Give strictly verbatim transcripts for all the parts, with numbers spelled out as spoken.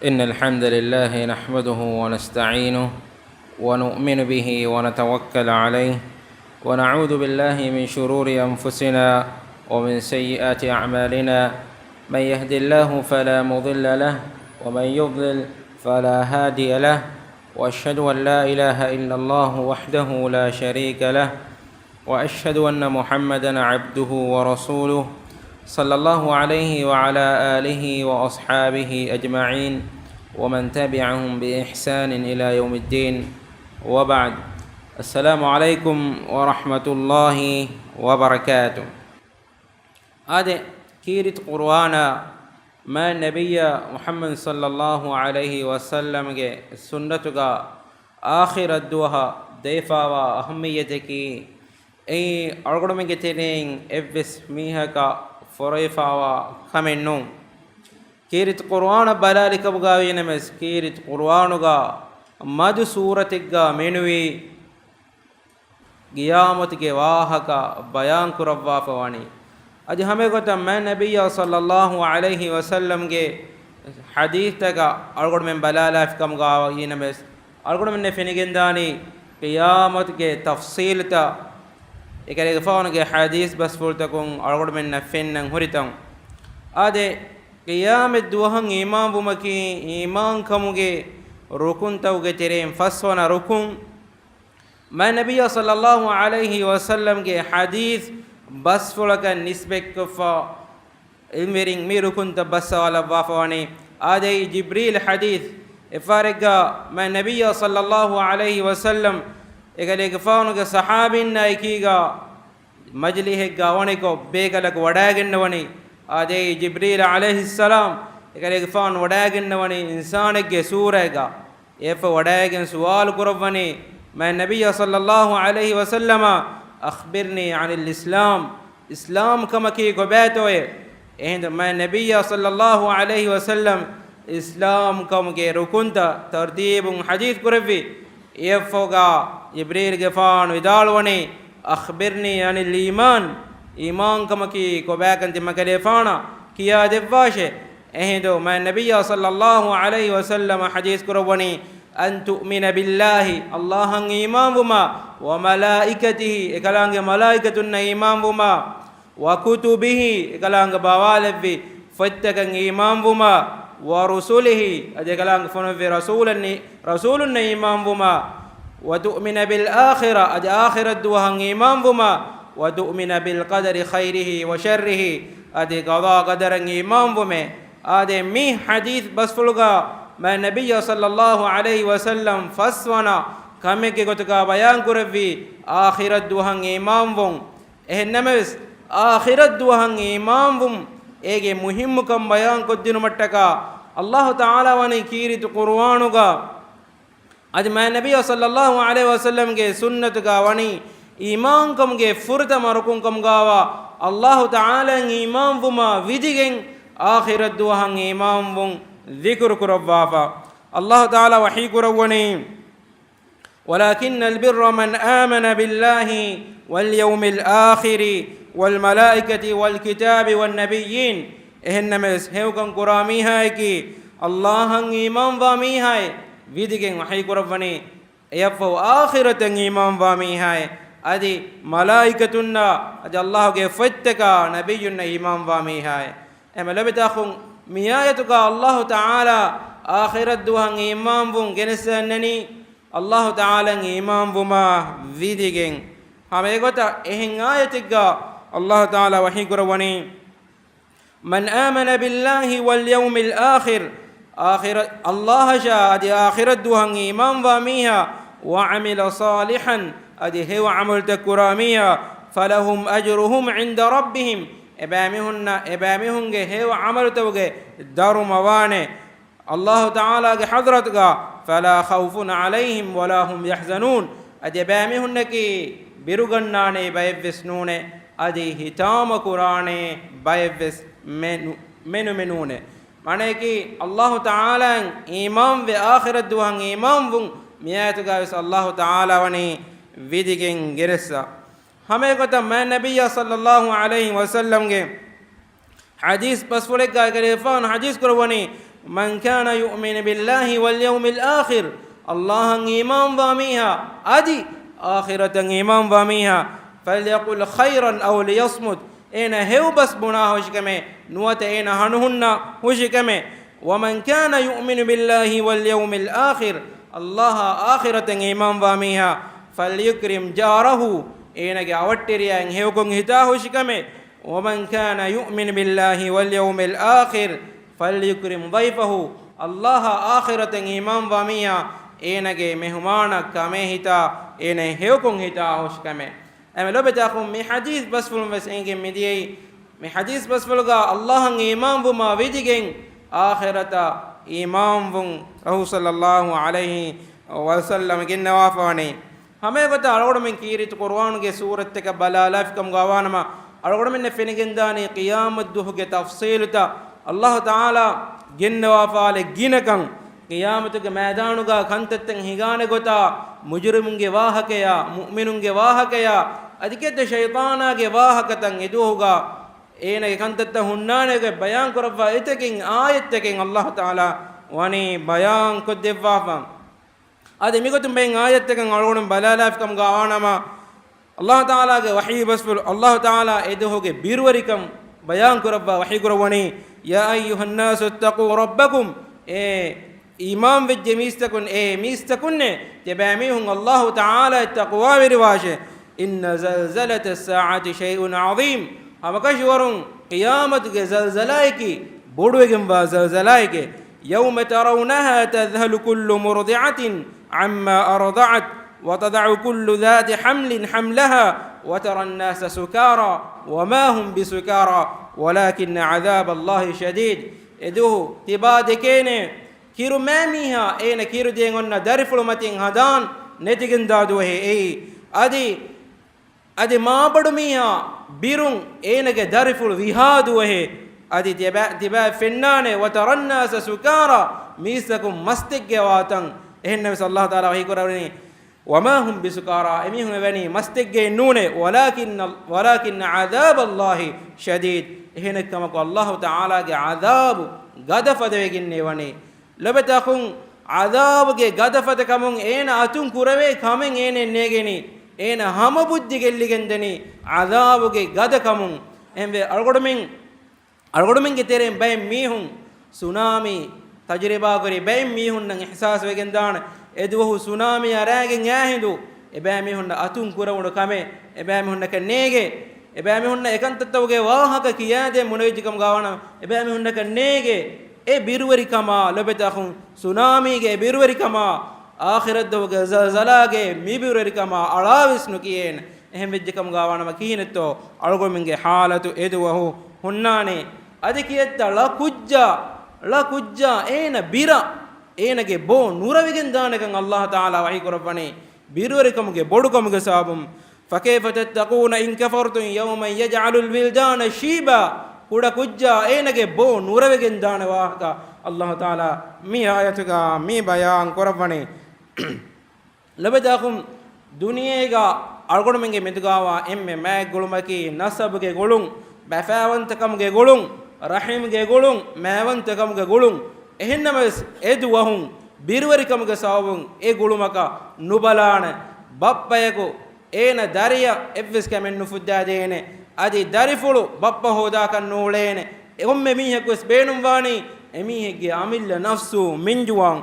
إن الحمد لله نحمده ونستعينه ونؤمن به ونتوكل عليه، ونعوذ بالله من شرور أنفسنا ومن سيئات أعمالنا. من يهد الله فلا مضل له، ومن يضلل فلا هادي له، وأشهد أن لا إله إلا الله وحده لا شريك له، وأشهد أن محمدا عبده ورسوله، صلى الله عليه وعلى آله وأصحابه أجمعين، ومن تبعهم بإحسان إلى يوم الدين، وبعد. السلام عليكم ورحمة الله وبركاته. އާދެ، ކީރިތި ޤުރުއާނާ މާތް ނަބިއްޔާ މުޙައްމަދު ޞައްލައްލާހު ޢަލައިހި ވަސައްލަމްގެ ސުންނަތުގަ އާޚިރަށް ދުވަހަށް ދެވިފާވާ އަހައްމިއްޔަތަކީ، އެއީ އަޅުގަނޑުމެންގެ ތެރެއިން އެއްވެސް މީހަކަށް ފޮރުވިފާވާ ކަމެއް ނޫން. ކީރިތި ޤުރުއާނަށް ބަލާލި ކަމުގައި ވީނަމަވެސް، ކީރިތި ޤުރުއާނުގަ މަދު ސޫރަތެއްގަ މެނުވީ، ޤިޔާމަތުގެ ވާހަކަ ބަޔާން ކުރައްވާފަ ވަނީ. އަދި ހަމައެގޮތަށް މާތް ނަބިއްޔާ ޞައްލައްލާހު ޢަލައިހި ވަސައްލަމްގެ ޙަދީޘްތަކަށް އަޅުގަނޑުމެން ބަލާލާފި ކަމުގައި ވީނަމަވެސް، އަޅުގަނޑުމެންނަށް ފެނިގެންދާނީ، ޤިޔާމަތުގެ ތަފްޞީލުތައް އެކަލޭގެފާނުގެ ޙަދީޘް ބަސްފުޅުތަކުން އަޅުގަނޑުމެންނަށް ފެންނަން ހުރިތަން. އާދެ، ޤިޔާމަތް ދުވަހަށް އީމާންވުމަކީ އީމާންކަމުގެ ރުކުންތަކުގެ ތެރެއިން ފަސްވަނަ ރުކުން. މާތް ނަބިއްޔާ ޞައްލައްލާހު ޢަލައިހި ވަސައްލަމްގެ ޙަދީޘް ބަސްފުޅަކަށް ނިސްބަތްކޮށްފަ ޢިލްމުވެރިން މި ރުކުންތައް ބައްސަވާލައްވާފަ ވަނީ. އާދެ، އެއީ ޖިބްރީލް ޙަދީޘް. އެއްފަހަރެއްގަ މާތް ނަބިއްޔާ ޞައްލައްލާހު ޢަލައިހި ވަސައްލަމް އެކަލޭގެފާނުގެ ޞަޙާބީންނާ އެކީގަ މަޖިލީހެއްގަ އަވަނިކޮށް ބޭކަލަކު ވަޑައިގެންނަވަނީ. އާދެ، އެއީ ޖިބްރީލް ޢަލައިހިއްސަލާމް. އެކަލޭގެފާނު ވަޑައިގެންނަވަނީ އިންސާނެއްގެ ސޫރައިގަ. އެއަށްފަހު ވަޑައިގެން ސުވާލު ކުރައްވަނީ މާތް ނަބިއްޔާ ޞައްލައްލާހު ޢަލައިހި ވަސައްލަމަށް، "أخبرني عن الإسلام، އިސްލާމް ކަމަކީ ކޮބާތޯއޭ؟" އެހިނދު މާތް ނަބިއްޔާ ޞައްލައްލާހު ޢަލައިހި ވަސައްލަމް އިސްލާމް ކަމުގެ ރުކުންތައް ތަރުތީބުން ޙަދީޘް ކުރެއްވި. އެއަށްފަހުގަ ޖިބްރީލްގެފާނު ވިދާޅުވަނީ، "أخبرني عن الإيمان، އީމާން ކަމަކީ ކޮބާކަން ތިމަގެ އެކަލޭގެފާނަށް ކިޔާދެއްވާށޭ." އެހިނދު މާތް ނަބިއްޔާ ޞައްލައްލާހު ޢަލައިހި ވަސައްލަމަ ޙަދީޘް ކުރައްވަނީ، "أن تؤمن بالله، ﷲ އަށް އީމާންވުމާ، وملائكته، އެކަލާނގެ މަލާއިކަތުންނަށް އީމާންވުމާ، وكتبه، އެކަލާނގެ ބަވާލެއްވި ފޮތްތަކަށް އީމާންވުމާ، ورسله، އަދި އެކަލާނގެ ފޮނުއްވި ރަސޫލަން، ރަސޫލުންނަށް އީމާންވުމާ، وتؤمن بالآخرة، އަދި އާޚިރަތް ދުވަހަށް އީމާންވުމާ، وتؤمن بالقدر خيره وشره، އަދި ޤަޟާ ޤަދަރަށް އީމާންވުމޭ." އާދެ، މި ޙަދީޘް ބަސްފުޅުގަ މާތް ނަބިއްޔާ ޞައްލައްލާހު ޢަލައިހި ވަސައްލަމް ފަސްވަނަ ކަމެއްގެ ގޮތުގަ ބަޔާން ކުރެއްވީ އާޚިރަތް ދުވަހަށް އީމާންވުން. އެހެންނަމަވެސް، އާޚިރަތް ދުވަހަށް އީމާންވުން އޭގެ މުހިއްމުކަން ބަޔާންކޮށްދިނުމަށްޓަކާ، ﷲ ތަޢާލާ ވަނީ ކީރިތި ޤުރުއާނުގަ އަދި މާތް ނަބިއްޔާ ޞައްލައްލާހު ޢަލައިހި ވަސައްލަމްގެ ސުންނަތުގަ ވަނީ، އީމާންކަމުގެ ފުރަތަމަ ރުކުންކަމުގައިވާ، ﷲ ތަޢާލާއަށް އީމާންވުމާ ވިދިގެން، އާޚިރަތް ދުވަހަށް އީމާންވުން ޛިކުރު ކުރައްވާފަ. ﷲ ތަޢާލާ ވަޙީ ކުރައްވަނީ، "ولكن البر من آمن بالله واليوم الآخر والملائكة والكتاب والنبيين." އެހެންނަމަވެސް، ހެޔޮކަން ކުރާ މީހާއަކީ، ﷲ އަށް އީމާންވާ މީހާއޭ، ވިދިގެން ވަޙީ ކުރައްވަނީ، އެއަށްފަހު އާޚިރަތަށް އީމާންވާ މީހާއޭ، އަދި މަލާއިކަތުންނާ، އަދި ﷲ ގެ ފޮތްތަކާ، ނަބިއްޔުންނަށް އީމާންވާ މީހާއޭ. އެހެންމެ ލޮބުވެތި އަޚުން، މި އާޔަތުގަ ﷲ ތަޢާލާ އާޚިރަތް ދުވަހަށް އީމާންވުން ގެނެސްދެނީ، ﷲ ތަޢާލާއަށް އީމާންވުމާ ވިދިގެން. ހަމަ އެގޮތަށް އެހެން އާޔަތެއްގަ ﷲ ތަޢާލާ ވަޙީ ކުރައްވަނީ، "من آمن بالله واليوم الآخر، އާޚިރަ-، ﷲ އަށާ އަދި އާޚިރަތް ދުވަހަށް އީމާންވާ މީހާ، وعمل صالحا، އަދި ހެޔޮ ޢަމަލުތައް ކުރާ މީހާ، فلهم أجرهم عند ربهم، އެބައިމީހުންނަށް، އެބައިމީހުންގެ ހެޔޮ ޢަމަލުތަކުގެ ދަރުމަ ވާނެ." ﷲ ތަޢާލާގެ ޙަޟްރަތުގަ، "فلا خوف عليهم ولا هم يحزنون"، އަދި އެބައިމީހުންނަކީ ބިރުގަންނާނެ ބައެއްވެސް ނޫނޭ، އަދި ހިތާމަކުރާނެ ބައެއްވެސް މެ-، ނު-، މެނުމެ ނޫނޭ. މާނަޔަކީ، ﷲ ތަޢާލާއަށް އީމާންވެ، އާޚިރަތް ދުވަހަށް އީމާންވުން، މިއާޔަތުގަވެސް ﷲ ތަޢާލާ ވަނީ ވިދިގެން ގެނެސްފަ. ހަމައެގޮތަށް މާތް ނަބިއްޔާ ޞައްލައްލާހު ޢަލައިހި ވަސައްލަމްގެ ޙަދީޘް ބަސްފުޅެއްގަ އެކަލޭގެފާނު ޙަދީޘް ކުރައްވަނީ، من كان يؤمن بالله واليوم الآخر، ﷲ އަށް އީމާންވާ މީހާ، އަދި އާޚިރަތަށް އީމާންވާ މީހާ، فليقل خيرا أو ليصمت، އޭނަ ހެޔޮ ބަސް ބުނާ ހުށިކަމެއް، ނުވަތަ އޭނަ ހަނުހުންނާ ހުށިކަމެއް. ومن كان يؤمن بالله واليوم الآخر، ﷲ އާ އާޚިރަތަށް އީމާންވާ މީހާ، فليكرم جاره، އޭނަގެ އަވަށްޓެރިޔާއިން ހެޔޮކޮށް ހިތާ ހުށިކަމެއް. ومن كان يؤمن بالله واليوم الآخر فليكرم ضيفه، ﷲ އާ އާޚިރަތަށް އީމާންވާ މީހާ، އޭނަގެ މެހުމާނަށް ކަމޭ ހިތާ، އޭނަ ހެޔޮކޮށް ހިތާ ހުށިކަމެއް. އެމެ ލޮބެތާ އަޚުން، މި ޙަދީޘް ބަސްފުޅުން ވެސް އެނގެން މިދިޔައީ، މި ޙަދީޘް ބަސްފުޅުގަ ﷲ އަށް އީމާންވުމާ ވިދިގެން އާޚިރަތަށް އީމާންވުން ރަސޫލު ޞައްލައްލާހު ޢަލައިހި ވަސައްލަމަ ގެންނަވާފަވަނީ. ހަމައެގޮތަށް އަޅުގަނޑުމެން ކީރިތި ޤުރުއާނުގެ ސޫރަތްތަކަށް ބަލާލާފިކަމުގަ ވާނަމަ، އަޅުގަނޑުމެންނަށް ފެނިގެންދާނީ ޤިޔާމަތްދުވަހުގެ ތަފްޞީލުތައް. ﷲ ތަޢާލާ ގެންނަވާފާލެއް ގިނަކަން، ޤިޔާމަތުގެ މައިދާނުގަ ކަންތައްތައް ހިނގާނެ ގޮތާ، މުޖުރިމުންގެ ވާހަކަޔާ، މުއުމިނުންގެ ވާހަކަޔާ، އަދި ކިއެއްތަ ޝައިޠާނާގެ ވާހަކަތައް އެދުވަހުގަ އޭނަގެ ކަންތައްތައް ހުންނާނެގޮތް ބަޔާންކުރައްވާ އެތަކެއް އާޔަތްތަކެއް ﷲ ތަޢާލާ ވަނީ ބަޔާންކޮށްދެއްވާފަ. އަދި މިގޮތުން ބައެއް އާޔަތްތަކަށް އަޅުގަނޑު ބަލާލާފިކަމުގަ ވާނަމަ، ﷲ ތަޢާލާގެ ވަޙީ ބަސްފުޅު، ﷲ ތަޢާލާ އެދުވަހުގެ ބިރުވެރިކަން ބަޔާންކުރައްވާ ވަޙީކުރައްވަނީ، يا أيها الناس اتقوا ربكم، އޭ އީމާންވެއްޖެ މީސްތަކުން، އޭ މީސްތަކުންނޭ، ތިބާމީހުން ﷲ ތަޢާލާއަށް ތަޤްވާވެރިވާށޭ. إن زلزلة الساعة شيء عظيم، ހަމަކަށަވަރުން ޤިޔާމަތުގެ ޒަލްޒަލާއަކީ ބޮޑުވެގެންވާ ޒަލްޒަލާއެކޭ. يوم ترونها تذهل كل مرضعة عما أرضعت وتضع كل ذات حمل حملها وترى الناس سكارى وما هم بسكارى ولكن عذاب الله شديد. އެދުވަހު ތިބާ ދެކޭނެ، ކިރުމައިމީހާ އޭނަ ކިރުދިޔައިން އޮންނަ ދަރިފުޅު މަތިން ހަދާން ނެތިގެންދާ ދުވަހެއް އެއީ. އަދި، އަދި މާބޮޑުމީހާ ބިރުން އޭނަގެ ދަރިފުޅު ވިހާ ދުވަހެއް. އަދި ތިބާ، ތިބާ ފެންނާނެ، وترى الناس سكارى، މީސްތަކުން މަސްތެއްގައިވާތަން. އެހެންނަމަވެސް ﷲ ތަޢާލާ ވަޙީކުރައްވަނީ، وما هم بسكارى، އެމީހުން އެވަނީ މަސްތެއްގައެއް ނޫނޭ، ولكن، ولكن عذاب الله شديد، އެހެނެއްކަމަކު ﷲ ތަޢާލާގެ ޢަޛާބު ގަދަ ފަދަވެގެންނޭ ވަނީ. ލޮބެތަކުން، ޢަޛާބުގެ ގަދަފަދަކަމުން އޭނަ އަތުން ކުރެވޭ ކަމެއް އޭނަ ނޭގެނީ، އޭނަ ހަމަ ބުއްދި ގެއްލިގެންދެނީ ޢަޛާބުގެ ގަދަކަމުން. އެހެންވެ، އަޅުގަނޑުމެން، އަޅުގަނޑުމެންގެ ތެރެއިން ބައެއް މީހުން ސުނާމީ ތަޖުރިބާކުރި ބައެއް މީހުންނަށް އިޙްސާސްވެގެންދާނެ، އެދުވަހު ސުނާމީއާ ރާގެން އާހިނދު އެބައިމީހުންނަށް އަތުން ކުރެވުނު ކަމެއް އެބައިމީހުންނަކަށް ނޭގޭ. އެބައިމީހުންނަށް އެކަންތައްތަކުގެ ވާހަކަ ކިޔާދޭން ބުނެވިއްޖެކަމުގަ ވާނަމަ، އެބައިމީހުންނަކަށް ނޭގޭ. އެ ބިރުވެރިކަމާ ލޮބެތި އަޚުން، ސުނާމީގެ އެ ބިރުވެރިކަމާ، އާޚިރަތްދުވަހުގެ ޒަލްޒަލާގެ މި ބިރުވެރިކަމާ އަޅާވެސް ނުކިޔޭނެ. އެހެން ވެއްޖެކަމުގަ ވާނަމަ ކިހިނެއްތޯ އަޅުގަނޑުމެންގެ ޙާލަތު އެދުވަހު ހުންނާނީ؟ އަދި ކިއެއްތަ ޅަ ކުއްޖާ، ޅަ ކުއްޖާ އޭނަ ބިރަށް އޭނަގެ ބޯ ނުރަވިގެން ދާނެކަން ﷲ ތަޢާލާ ވަޙީ ކުރައްވަނީ. ބިރުވެރިކަމުގެ ބޮޑުކަމުގެ ސަބަބުން. فكيف تتقون إن كفرتم يوما يجعل الولدان شيبا. ކުޑަ ކުއްޖާ އޭނަގެ ބޯ ނުރަވެގެން ދާނެ ވާހަކަ ﷲ ތަޢާލާ މި އާޔަތުގަ މި ބަޔާން ކުރައްވަނީ. ލޮބެތި އަޚުން، ދުނިޔޭގަ އަޅުގަނޑުމެންގެ މެދުގަވާ އެންމެ މާތް ގުޅުމަކީ ނަސަބުގެ ގުޅުން، ބަފާވަންތަކަމުގެ ގުޅުން، ރަޙިމްގެ ގުޅުން، މާވަންތަކަމުގެ ގުޅުން. އެހެންނަމަވެސް، އެ ދުވަހުން ބިރުވެރިކަމުގެ ސަބަބުން އެ ގުޅުމަކަށް ނުބަލާނެ. ބައްޕަޔަކު އޭނަ ދަރިއަށް އެއްވެސް ކަމެއް ނުފުއްދާދޭނެ. އަދި ދަރިފުޅު ބައްޕަ ހޯދާކަށް ނޫޅޭނެ. އެ ކޮންމެ މީހަކުވެސް ބޭނުންވާނީ އެމީހެއްގެ އަމިއްލަ ނަފްސު މިންޖުވާން.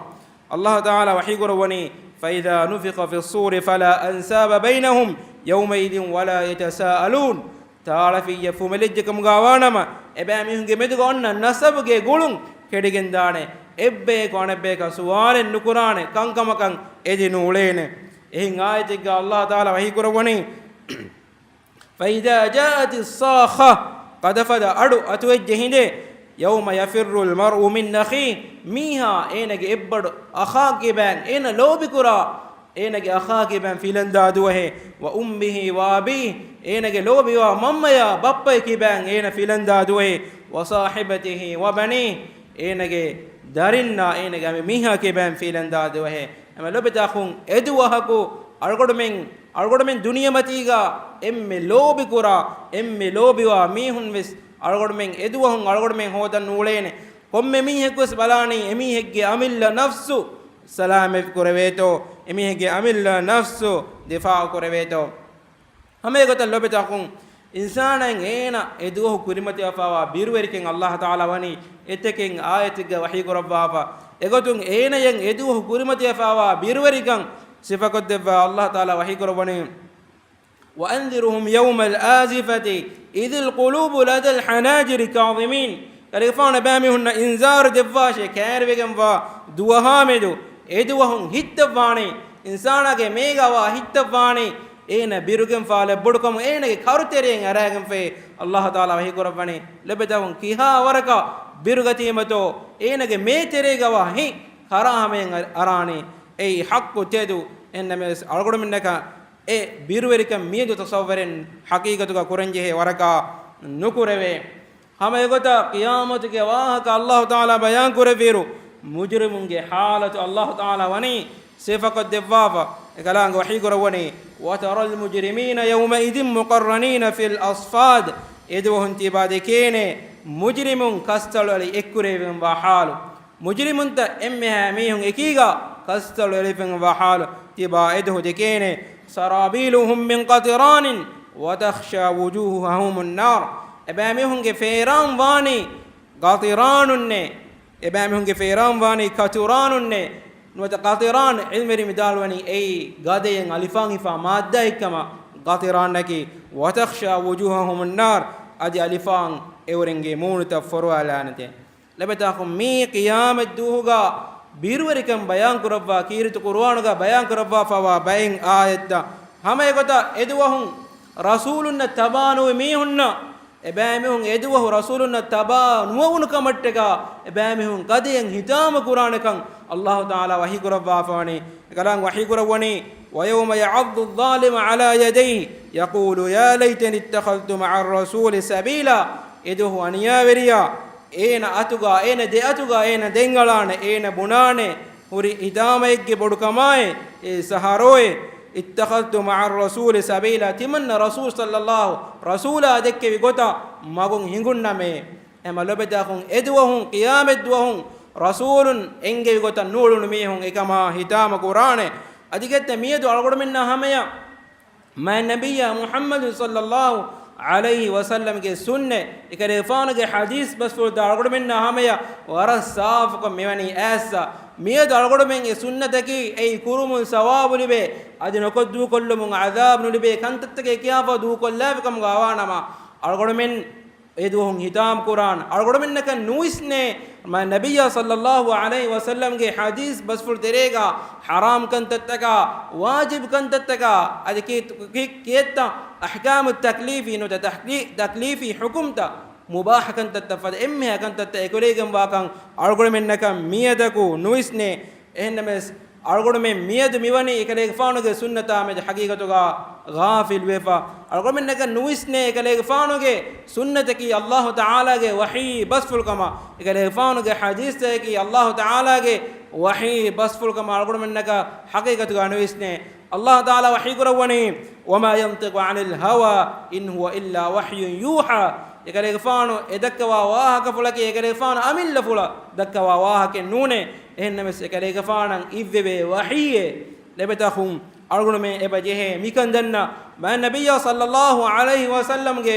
ﷲ ތަޢާލާ ވަޙީކުރައްވަނީ، فإذا نفخ في الصور فلا أنساب بينهم يومئذ ولا يتساءلون. ތާޅަފިއްޔަށް ފުމެލިއްޖެކަމުގަ ވާނަމަ، އެބައިމީހުންގެ މެދުގަ އޮންނަ ނަސަބުގެ ގުޅުން ކެޑިގެންދާނެ. އެއްބަޔަކު އަނެއްބަޔަކަށް ސުވާލެއް ނުކުރާނެ ކަންކަމަކަށް އެދި ނޫޅޭނެ. އެހެން އާޔަތެއްގަ ﷲ ތަޢާލާ ވަޙީކުރައްވަނީ، فإذا جاءت الصاخة، ގަދަފަދަ އަޑު އަތުވެއްޖެ ހިނދެއް، يوم يفر المرء من أخيه، މީހާ އޭނަގެ އެއްބަޑު އަޚާ ކިބައިން، އޭނަ ލޯބިކުރާ އޭނަގެ އަޚާ ކިބައިން ފިލަންދާ ދުވަހެއް، وأمه وأبيه، އޭނަގެ ލޯބިވާ މަންމަޔާ ބައްޕަޔާ ކިބައިން އޭނަ ފިލަންދާ ދުވަހެއް، وصاحبته وبنيه، އޭނަގެ ދަރިންނާ އޭނަގެ އަނބިމީހާ ކިބައިން ފިލަންދާ ދުވަހެއް. އެމެ ލޮބެތި އަޚުން، އެދުވަހަކު އަޅުގަނޑުމެން، އަޅުގަނޑުމެން ދުނިޔެމަތީގަ އެންމެ ލޯބިކުރާ، އެންމެ ލޯބިވާ މީހުން ވެސް އަޅުގަނޑުމެން އެދުވަހުން އަޅުގަނޑުމެން ހޯދަން ނޫޅޭނެ. ކޮންމެ މީހަކުވެސް ބަލާނީ އެމީހެއްގެ އަމިއްލަ ނަފްސު ސަލާމަތް ކުރެވޭތޯ، އެމީހެއްގެ އަމިއްލަ ނަފްސު ދިފާޢު ކުރެވޭތޯ. ހަމައެގޮތަށް ލޮބެތަކުން، އިންސާނާއިން އޭނަ އެދުވަހު ކުރިމަތިވެފާވާ ބިރުވެރިކަން އައްލާހު ތަޢާލާ ވަނީ އެތަކެއް އާޔަތެއްގަ ވަޙީ ކުރައްވާފަ. އެގޮތުން އޭނަޔަށް އެދުވަހު ކުރިމަތިވެފާވާ ބިރުވެރިކަން ސިފަކޮށްދެއްވާ އައްލާހު ތަޢާލާ ވަޙީ ކުރައްވަނީ، وأنذرهم يوم الآزفة إذ القلوب لدى الحناجر كاظمين. ކަލޭގެފާނު އެބައިމީހުންނަށް އިންޒާރު ދެއްވާށޭ، ކައިރިވެގެންވާ ދުވަހާމެދު އެދުވަހުން ހިތަށްވާނީ، އިންސާނާގެ މޭގަވާ ހިތަށްވާނީ، އޭނަ ބިރުގެންފާ ލެއްބޮޑުކަމު، އޭނަގެ ކަރުތެރެއިން އަރާގެންފައި. އައްލާހު ތަޢާލާ ވަޙީ ކުރައްވަނީ، ލޮބެތަކުން ކިހާ ވަރަކަށް ބިރުގަތީމަތޯ، އޭނަގެ މޭތެރޭގަވާ ހިތް ކަރާހަމައިން އަރާނީ. އެއީ ޙައްޤު ތެދު. އެހެންނަމަވެސް އަޅުގަނޑުމެންނަކަށް އެ ބިރުވެރިކަން މިއަދު ތަޞައްވަރެއް ޙަޤީޤަތުގަ ކުރަންޖެހޭ ވަރަކަށް ނުކުރެވޭ. ހަމަ އެގޮތަށް ޤިޔާމަތުގެ ވާހަކަ އައްލާހު ތަޢާލާ ބަޔާން ކުރެއްވިއިރު، މުޖްރިމުންގެ ޙާލަތު އައްލާހު ތަޢާލާ ވަނީ ސިފަކޮށްދެއްވާފަ. އެކަލާނގެ ވަޙީ ކުރައްވަނީ، وترى المجرمين يومئذ مقرنين في الأصفاد. އެދުވަހުން ތިބާ ދެކޭނެ މުޖްރިމުން ކަސްތަޅު އެޅި އެއްކުރެވިގެންވާ ޙާލު. މުޖްރިމުންތައް އެންމެހާ މީހުން އެކީގަ ކަސްތަޅު އެޅިފެންވާ ޙާލު ތިބާ އެދުވަހު ދެކޭނެ. سرابيلهم من قطران وتغشى وجوههم النار. އެބައިމީހުންގެ ފޭރާން ވާނީ ގަޠިރާނުންނޭ. އެބައިމީހުންގެ ފޭރާން ވާނީ ކަތުރާނުންނޭ. ނުވަތަ ގަޠިރާން ޢިލްމުވެރިން ވިދާޅުވަނީ އެއީ ގަދައިން އަލިފާން ހިފާ މާއްދާއެއްކަމަށް ގަޠިރާންއަކީ. وتغشى وجوههم النار. އަދި އަލިފާން އެއުރެންގެ މޫނުތައް ފޮރުވާލާނެތޭ. ލޮބެތަކުން މީ ޤިޔާމަތްދުވަހުގަ ބިރުވެރިކަން ބަޔާން ކުރައްވާ ކީރިތި ޤުރުއާނުގަ ބަޔާން ކުރައްވާފައިވާ ބައެއް އާޔަތްތައް. ހަމަ އެގޮތަށް އެދުވަހުން ރަސޫލުންނަށް ތަބާނުވި މީހުންނަށް، އެބައިމީހުން އެދުވަހު ރަސޫލުންނަށް ތަބާ ނުވަވުނު ކަމަށްޓަކާ، އެބައިމީހުން ގަދައިން ހިތާމަ ކުރާނެކަން އައްލާހު ތަޢާލާ ވަޙީ ކުރައްވާފަވަނީ. އެކަލާނގެ ވަޙީ ކުރައްވަނީ، ويوم يعض الظالم على يديه يقول يا ليتني اتخذت مع الرسول سبيلا. އެދުވަހު އަނިޔާވެރިޔާ އޭނަ އަތުގަ، އޭނަ ދެ އަތުގަ އޭނަ ދެންގަޅާނެ، އޭނަ ބުނާނެ، ހުރި ހިތާމައެއްގެ ބޮޑުކަމާއި، އޭ ސަހަރޯއޭ، اتخذت مع الرسول سبيلا، ތިމަންނަ ރަސޫލު ޞައްލައްލާހު، ރަސޫލާ ދެއްކެވި ގޮތަށް މަގުން ހިނގުންނަމޭ. އެމަ ލޮބެތަކުން އެދުވަހުން ޤިޔާމަތްދުވަހުން ރަސޫލުން އެންގެވި ގޮތަށް ނޫޅުނު މީހުން އެކަމާ ހިތާމަ ކުރާނެ. އަދި ގެއްތަ މިއަދު އަޅުގަނޑުމެންނާ ހަމަޔަށް މާތް ނަބިއްޔާ މުޙައްމަދު ޞައްލައްލާހު ޢަލައިހި ވަސައްލަމްގެ ސުންނަތް، އެކަލޭގެފާނުގެ ޙަދީޘް ބަސްފުޅުތައް އަޅުގަނޑުމެންނާ ހަމަޔަށް ވަރަށް ސާފުކޮށް މިވަނީ އައިއްސަ. މިއަދު އަޅުގަނޑުމެން އެ ސުންނަތަކީ އެއީ ކުރުމުން ސަވާބު ލިބޭ، އަދި ނުކޮށް ދޫކޮށްލުމުން ޢަޛާބު ނުލިބޭ ކަންތައްތަކޭ ކިޔާފަ ދޫކޮށްލާފި ކަމުގަ ވާނަމަ، އަޅުގަނޑުމެން އެދުވަހުން ހިތާމަ ކުރާން. އަޅުގަނޑުމެންނަކަށް ނުވިސްނޭ، މާތް ނަބިއްޔާ ޞައްލައްލާހު ޢަލައިހި ވަސައްލަމްގެ ޙަދީޘް ބަސްފުޅު ތެރޭގަ ޙަރާމް ކަންތައްތަކާ، ވާޖިބް ކަންތައްތަކާ، އަދި ކި-، ކި-، ކިއެއްތަ އަޙްކާމު ތަކްލީފީ ނުވަތަ ތަޙްލީ-، ތަކްލީފީ ޙުކުމްތައް، މުބާޙަ ކަންތައްތައް ފަދަ އެންމެހާ ކަންތައްތައް އެކުލެވިގެންވާކަން އަޅުގަނޑުމެންނަކަށް މިއަދަކު ނުވިސްނޭ. އެހެންނަމަވެސް، އަޅުގަނޑުމެން މިއަދު މިވަނީ އެކަލޭގެފާނުގެ ސުންނަތާމެދު ޙަޤީޤަތުގަ ޣާފިލްވެފަ. އަޅުގަނޑުމެންނަކަށް ނުވިސްނޭ އެކަލޭގެފާނުގެ ސުންނަތަކީ އައްލާހު ތަޢާލާގެ ވަޙީ ބަސްފުޅުކަމަށް. އެކަލޭގެފާނުގެ ޙަދީޘްތަކަކީ އައްލާހު ތަޢާލާގެ ވަޙީ ބަސްފުޅުކަމަށް އަޅުގަނޑުމެންނަކަށް ޙަޤީޤަތުގަ ނުވިސްނޭ. އައްލާހު ތަޢާލާ ވަޙީ ކުރައްވަނީ، وما ينطق عن الهوى إن هو إلا وحي يوحى. އެކަލޭގެފާނު އެ ދައްކަވާ ވާހަކަފުޅަކީ އެކަލޭގެފާނު އަމިއްލަފުޅަށް ދައްކަވާ ވާހަކައެއް ނޫނޭ. އެހެންނަމަވެސް އެކަލޭގެފާނަށް އިއްވެވޭ ވަޙީއެއް. ލޮބެތަކުން އަޅުގަނޑުމެން އެބަ ޖެހޭ މިކަން ދަންނަ މާތް ނަބިއްޔާ ޞައްލައްލާހު ޢަލައިހި ވަސައްލަމްގެ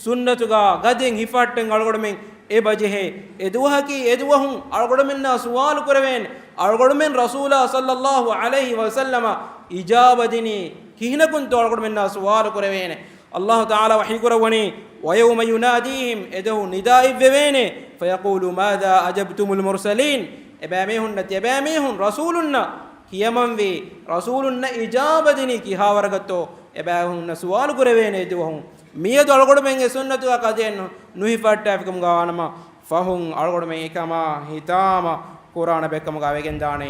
ސުންނަތުގަ ގަދައިން ހިފަހައްޓަން އަޅުގަނޑުމެން އެބަ ޖެހޭ. އެ ދުވަހަކީ އެ ދުވަހުން އަޅުގަނޑުމެންނާ ސުވާލު ކުރެވޭނެ. އަޅުގަނޑުމެން ރަސޫލާ ޞައްލައްލާހު ޢަލައިހި ވަސައްލަމަށް އިޖާބަ ދިނީ ކިހިނަކުންތޯ އަޅުގަނޑުމެންނާ ސުވާލު ކުރެވޭނެ. އައްލާހު ތަޢާލާ ވަޙީ ކުރައްވަނީ، ويوم يناديهم، އެދުވަހު ނިދާ އިއްވެވޭނެ، فيقول ماذا أجبتم المرسلين، އެބައިމީހުންނަށް ތިޔަބައިމީހުން ރަސޫލުންނަށް ކިޔަމަންވީ ރަސޫލުންނަށް އިޖާބަ ދިނީ ކިހާވަރަކަށްތޯ އެބައިމީހުންނަށް ސުވާލު ކުރެވޭނެ އެދުވަހުން. މިއަދު އަޅުގަނޑުމެން އެ ސުންނަތުގަ ގަދައެއް ނު-، ނުހިފަހައްޓާފިކަމުގަ ވާނަމަ، ފަހުން އަޅުގަނޑުމެން އެކަމާ ހިތާމަ ކުރާނެ ބެއްކަމުގަ ވެގެންދާނެ.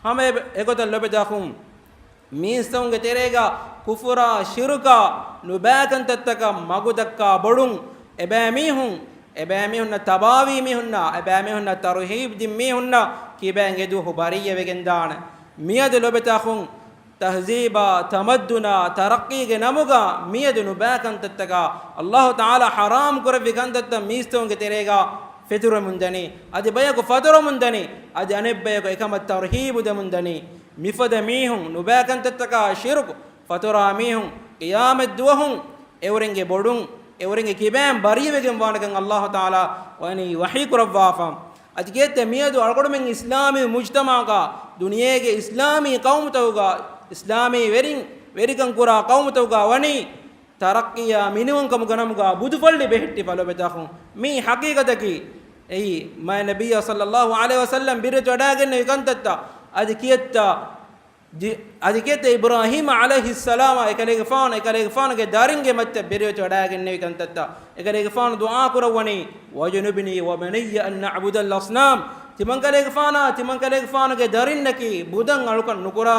ހަމަ އެ-، އެގޮތަށް ލޮބެތަކުން މީސްތަކުންގެ ތެރޭގަ ކުފުރާ، ޝިރުކާ، ނުބައިކަންތައްތަކަށް މަގުދައްކާ ބޮޑުން، އެބައިމީހުން، އެބައިމީހުންނަށް ތަބާވީ މީހުންނާ، އެބައިމީހުންނަށް ތަރުހީބް ދިން މީހުންނަށް ކިބައިން އެދުވަހު ބަރީއަވެގެންދާނެ. މިއަދު ލޮބެތަކުން ތަހްޒީބާ، ތަމައްދުނާ، ތަރައްޤީގެ ނަމުގަ މިއަދު ނުބައިކަންތައްތަކާ، އައްލާހު ތަޢާލާ ޙަރާމް ކުރެއްވި ކަންތައްތައް މީސްތަކުންގެ ތެރޭގަ ފެތުރެމުން ދަނީ، އަދި ބަޔަކު ފަތުރަމުން ދަނީ، އަދި އަނެއްބަޔަކު އެކަމަށް ތަރްހީބު ދެމުން ދަނީ. މިފަދަ މީހުން ނުބައިކަންތައްތަކާ ޝިރުކު، ފަތުރާ މީހުން، ޤިޔާމަތް ދުވަހުން އެއުރެންގެ ބޮޑުން، އެއުރެންގެ ކިބައިން ބަރީއަވެގެން ވާނެކަން އައްލާހު ތަޢާލާ ވަނީ ވަޙީ ކުރައްވާފަ. އަދި ކިއެއްތަ މިއަދު އަޅުގަނޑުމެން އިސްލާމީ މުޖްތަމަޢަކާ، ދުނިޔޭގެ އިސްލާމީ ޤައުމުތަކުގާ، އިސްލާމީ ވެރިން، ވެރިކަން ކުރާ ޤައުމުތަކުގާ ވަނީ ތަރައްޤީއާ މިނިވަންކަމުގެ ނަމުގާ ބުދުފައްޅި ބެހެއްޓިފަ ލޮބެތާ އަޚުން. މީ ޙަޤީޤަތަކީ. އެއީ، މާތް ނަބިއްޔާ ޞައްލައްލާހު ޢަލައިހި ވަސައްލަމް ބިރުވެތިވަޑައިގެންނެވި ކަންތައްތައް. އަދި ކިއެއްތަ ޖި-، އަދި ކިއެއްތަ އިބްރާހީމް ޢަލައިހިއްސަލާމާ އެކަލޭގެފާނު، އެކަލޭގެފާނުގެ ދަރިންގެ މައްޗަށް ބިރުވެތިވަޑައިގެންނެވި ކަންތައްތައް. އެކަލޭގެފާނު ދުޢާ ކުރައްވަނީ، "وَاجْنُبْنِي وَبَنِيَّ أَن نَّعْبُدَ الْأَصْنَامَ." ތިމަންކަލޭގެފާނާ، ތިމަންކަލޭގެފާނުގެ ދަރިންނަކީ ބުދަށް އަޅުކަން ނުކުރާ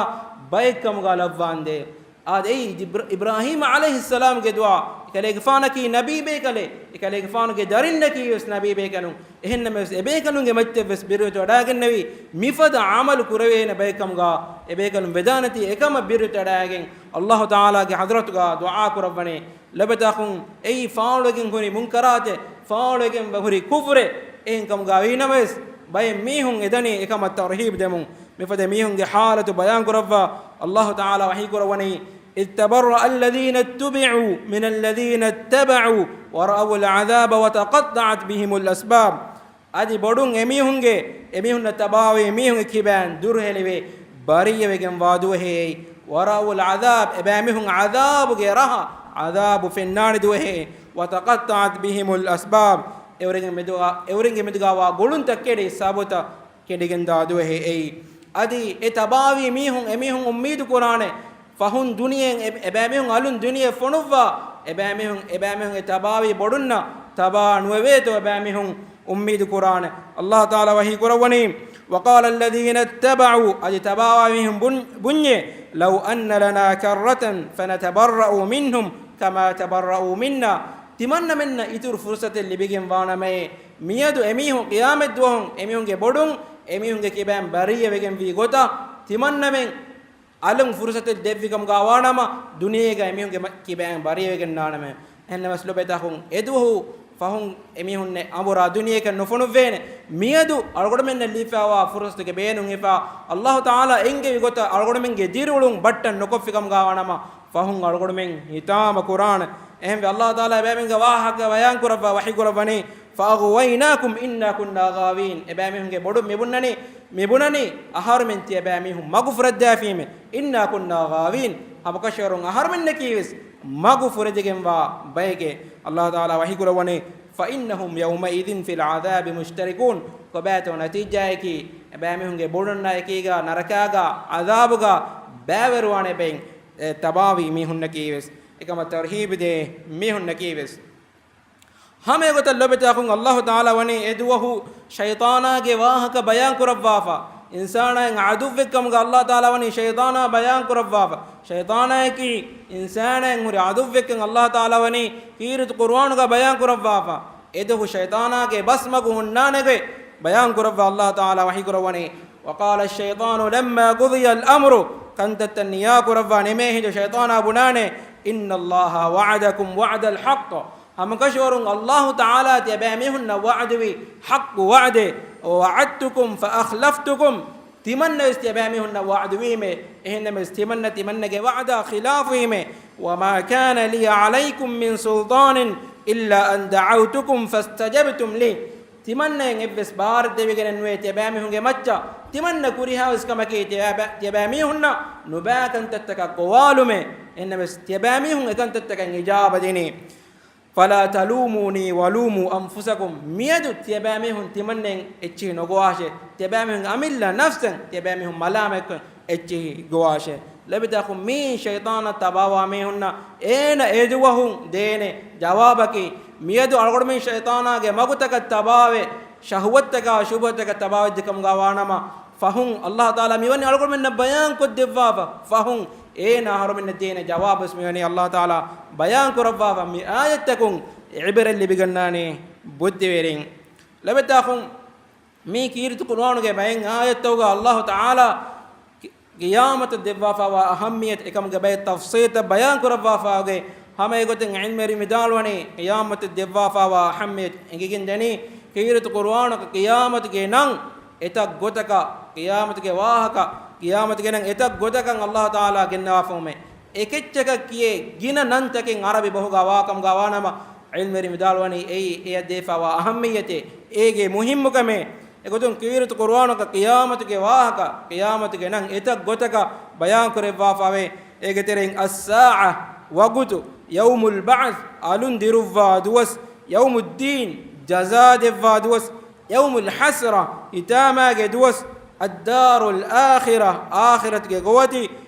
ބައެއްކަމުގާ ލައްވާނދޭ. އާދެ، އެއީ ޖިބްރ-، އިބްރާހީމް ޢަލައިހިއްސަލާމްގެ ދުޢާ. އެކަލޭގެފާނަކީ ނަބީބޭކަލެއް، އެކަލޭގެފާނުގެ ދަރިންނަކީ ވެސް ނަބީބޭކަލުން. އެހެންނަމަވެސް، އެބޭކަލުންގެ މައްޗަށް ވެސް ބިރުވެތިވަޑައިގެންނެވި، މިފަދަ ޢަމަލު ކުރެވޭނެ ބައެއްކަމުގާ އެބޭކަލުން ވެދާނެތީ، އެކަމަށް ބިރުވެތިވަޑައިގެން އައްލާހު ތަޢާލާގެ ޙަޟްރަތުގާ ދުޢާ ކުރައްވަނީ. ލޮބެތާ އަޚުން، އެއީ ފާޅުވެގެން ހުރި މުންކަރާތެއް، ފާޅުވެގެން ހުރި ކުފުރެއް. އެހެންކަމުގާ ވީނަމަވެސް، ބައެއް މީހުން އެދަނީ އެކަމަށް ތަރްހީބު ދެމުން. މިފަދަ މީހުންގެ ޙާލަތު ބަޔާން ކުރައްވާ، އައްލާހު ތަޢާލާ ވަޙީ ކުރައްވަނީ، "إِذْ تَبَرَّأَ الَّذِينَ اتُّبِعُوا مِنَ الَّذِينَ اتَّبَعُوا وَرَأَوُا الْعَذَابَ وَتَقَطَّعَتْ بِهِمُ الْأَسْبَابُ." އަދި ބޮޑުން އެމީހުންގެ، އެމީހުންނަށް ތަބާވި މީހުންގެ ކިބައިން ދުރުހެލިވެ، ބަރީއަވެގެންވާ ދުވަހެއް. "وَرَأَوُا الْعَذَابَ." އެބައިމީހުން ޢަޛާބުގެ ރަހަ، ޢަޛާބު ފެންނާނެ ދުވަހެއް. "وَتَقَطَّعَتْ بِهِمُ الْأَسْبَابُ." އެއުރެންގެ މެދުގާ، އެއުރެންގެ މެދުގާވާ ގުޅުންތައް ކެޑި ސަބަބުތައް ކެނޑިގެންދާ ދުވަހެއް އެއީ. އަދި އެ ތަބާވީ މީހުން، އެމީހުން އުއްމީދު ކުރާނެ ފަހުން ދުނިޔެއިން އެ، އެބައިމީހުން އަލުން ދުނިޔެ ފޮނުއްވާ، އެބައިމީހުން، އެބައިމީހުން އެ ތަބާވީ ބޮޑުންނަށް ތަބާ ނުވެވޭތޯ އެބައިމީހުން އުއްމީދު ކުރާނެ. އައްލާހު ތަޢާލާ ވަޙީ ކުރައްވަނީ، "وَقَالَ الَّذِينَ اتَّبَعُوا." އަދި ތަބާވާ މީހުން ބުން-، ބުންޏޭ، "لَوْ أَنَّ لَنَا كَرَّةً فَنَتَبَرَّأَ مِنْهُمْ كَمَا تَبَرَّأُوا مِنَّا." ތިމަންނަމެންނަށް އިތުރު ފުރުޞަތެއް ލިބިގެން ވާނަމައޭ، މިއަދު އެމީހުން ޤިޔާމަތް ދުވަހުން އެމީހުންގެ ބޮޑުން އެމީހުންގެ ކިބައިން ބަރީއަވެގެންވީ ގޮތަށް، ތިމަންނަމެން އަލުން ފުރުޞަތެއް ދެއްވިކަމުގާ ވާނަމަ، ދުނިޔޭގަ އެމީހުންގެ މަ-، ކިބައިން ބަރީވެގެންނާނަމެ. އެހެންނަމަވެސް ލޮބެތާ އަޚުން، އެދުވަހު ފަހުން އެމީހުންނެއް އަނބުރާ ދުނިޔެއަކަށް ނުފޮނުއްވޭނެ. މިއަދު އަޅުގަނޑުމެންނަށް ލިބިފައިވާ ފުރުޞަތުގެ ބޭނުން ހިފާ، އައްލާހު ތަޢާލާ އެންގެވި ގޮތަށް އަޅުގަނޑުމެންގެ ދިރިއުޅުން ބައްޓަން ނުކޮށްފިކަމުގާ ވާނަމަ، ފަހުން އަޅުގަނޑުމެން ހިތާމަ ކުރާނެ. އެހެންވެ، އައްލާހު ތަޢާލާ އެބައިމީހުންގެ ވާހަކަ ބަޔާން ކުރައްވާ ވަޙީ ކުރައްވަނީ، "فَأَغْوَيْنَاكُمْ إِنَّا كُنَّا غَاوِينَ." އެބައިމީހުންގެ ބޮޑުން މިބުންޏަނީ، މިބުންޏަނީ އަހަރުމެން ތިޔަބައިމީހުން މަގު ފުރެއްދާފީމޭ. "إِنَّا كُنَّا غَاوِينَ." ހަމަކަށަވަރުން އަހަރުމެންނަކީވެސް މަގު ފުރެދިގެންވާ ބައެކޭ. އައްލާހު ތަޢާލާ ވަޙީ ކުރައްވަނީ، "فَإِنَّهُمْ يَوْمَئِذٍ فِي الْعَذَابِ مُشْتَرِكُونَ." ކޮބާތޯ ނަތީޖާއަކީ، އެބައިމީހުންގެ ބޮޑުންނާ އެކީގާ ނަރަކާގާ ޢަޛާބުގާ ބައިވެރިވާނެ ބައިން، އެ، ތަބާވީ މީހުންނަކީވެސް. އެކަމަށް ތަރްހީބު ދޭ މީހުންނަކީވެސް. ހަމައެގޮތަށް ލޮބެތި އަޚުން، އައްލާހު ތަޢާލާ ވަނީ އެދުވަހު ޝައިޠާނާގެ ވާހަކަ ބަޔާން ކުރައްވާފަ. އިންސާނާއަށް ޢަދުއްވެއްކަމުގަ އައްލާހު ތަޢާލާ ވަނީ ޝައިޠާނާ ބަޔާން ކުރައްވާފަ. ޝައިޠާނާއަކީ އިންސާނާއަށް ހުރި ޢަދުއްވެއްކަން އައްލާހު ތަޢާލާ ވަނީ ކީރިތި ޤުރުއާނުގަ ބަޔާން ކުރައްވާފަ. އެދުވަހު ޝައިޠާނާގެ ބަސްމަގު ހުންނާނެގޮތް ބަޔާން ކުރައްވާ އައްލާހު ތަޢާލާ ވަޙީ ކުރައްވަނީ، "وَقَالَ الشَّيْطَانُ لَمَّا قُضِيَ الْأَمْرُ." ކަންތައްތައް ނިޔާ ކުރައްވާ ނިމޭ ހިނދު ޝައިޠާނާ ބުނާނެ، "إِنَّ اللَّهَ وَعَدَكُمْ وَعْدَ الْحَقِّ." ހަމަކަށަވަރުން އައްލާހު ތަޢާލާ ތިޔަބައިމީހުންނަށް ވަޢުދުވި ޙައްޤު ވަޢުދެއް، "وَوَعَدْتُكُمْ فَأَخْلَفْتُكُمْ." ތިމަންނަވެސް ތިޔަބައިމީހުންނަށް ވަޢުދުވީމޭ. އެހެންނަމަވެސް ތިމަންނަ ތިމަންނަގެ ވަޢުދާ ޚިލާފުވީމޭ. "وَمَا كَانَ لِيَ عَلَيْكُمْ مِنْ سُلْطَانٍ إِلَّا أَنْ دَعَوْتُكُمْ فَاسْتَجَبْتُمْ لِي." ތިމަންނައަށް އެއްވެސް ބާރެއް ދެވިގެނެއް ނުވޭ ތިޔަބައިމީހުންގެ މައްޗަށް. ތިމަންނަ ކުރިހާވެސް ކަމަކީ ތިޔަބަ-، ތިޔަބައިމީހުންނަށް ނުބައިކަންތައްތަކަށް ގޮވާލުމޭ. އެހެންނަމަވެސް ތިޔަބައިމީހުން އެކަންތައްތަކަށް އިޖާބަ ދިނީ. "فَلَا تَلُومُونِي وَلُومُوا أَنْفُسَكُمْ." މިއަދު ތިޔަބައިމީހުން ތިމަންނައަށް އެއްޗެހި ނުގޮވާށޭ. ތިޔަބައިމީހުން އަމިއްލަ ނަފްސަށް ތިޔަބައިމީހުން މަލާމަތްކޮށް އެއްޗެހި ގޮވާށޭ. ލޮބެތި އަޚުން، މީ ޝައިޠާނަށް ތަބާވާ މީހުންނަށް އޭނަ އެދުވަހު ދޭނެ ޖަވާބަކީ، މިއަދު އަޅުގަނޑުމެން ޝައިޠާނާގެ މަގުތަކަށް ތަބާވެ، ޝަހުވަތްތަކާ ޝުބުހަތަކަށް ތަބާވެއްޖެ ކަމުގާ ވާނަމަ، ފަހުން އައްލާހު ތަޢާލާ މިވަނީ އަޅުގަނޑުމެންނަށް ބަޔާންކޮށްދެއްވާފަ. ފަހުން އޭނާ އަހަރުމެންނަށް ދޭނެ ޖަވާބުވެސް މިވަނީ އައްލާހު ތަޢާލާ ބަޔާން ކުރައްވާފަ. މި އާޔަތްތަކުން ޢިބްރަތް ލިބިގަންނާނީ ބުއްދިވެރިން. ލޮބެތި އަޚުން، މީ ކީރިތި ޤުރުއާނުގެ ބައެއް އާޔަތްތަކުގަ އައްލާހު ތަޢާލާ ޤި-، ޤިޔާމަތަށް ދެއްވާފައިވާ އަހައްމިއްޔަތު އެކަމުގެ ބައެއް ތަފްޞީލްތައް ބަޔާން ކުރައްވާފައިވޭ. ހަމަ އެގޮތުން ޢިލްމުވެރިން ވިދާޅުވަނީ، ޤިޔާމަތަށް ދެއްވާފައިވާ އަހައްމިއްޔަތު އެނގިގެން ދަނީ، ކީރިތި ޤުރުއާނަކަށް ޤިޔާމަތުގެ ނަން އެތައް ގޮތަކަށް، ޤިޔާމަތުގެ ވާހަކަ، ޤިޔާމަތުގެ ނަން އެތައް ގޮތަކަށް އައްލާހު ތަޢާލާ ގެންނަވާފައުމޭ. އެކެއްޗަކަށް ކިޔޭ ގިނަ ނަންތަކެއް ޢަރަބި ބަހުގަ ވާކަމުގަ ވާނަމަ، ޢިލްމުވެރިން ވިދާޅުވަނީ އެއީ އެޔަށް ދެވިފައިވާ އަހައްމިއްޔަތޭ، އޭގެ މުހިއްމުކަމޭ. އެގޮތުން ކީރިތި ޤުރުއާނަކަށް ޤިޔާމަތުގެ ވާހަކަ، ޤިޔާމަތުގެ ނަން އެތައް ގޮތަކަށް ބަޔާން ކުރެއްވާފައިވޭ. އޭގެ ތެރެއިން އައްސާޢަ، ވަގުތު، ޔައުމުލް ބަޢްޘް، އަލުން ދިރުއްވާ ދުވަސް، ޔައުމުއްދީން، ޖަޒާ ދެއްވާ ދުވަސް، ޔައުމުލް ޙަސްރަ، ހިތާމާގެ ދުވަސް، އައްދާރުލް އާޚިރަ، އާޚިރަތުގެ ގޮވަތި،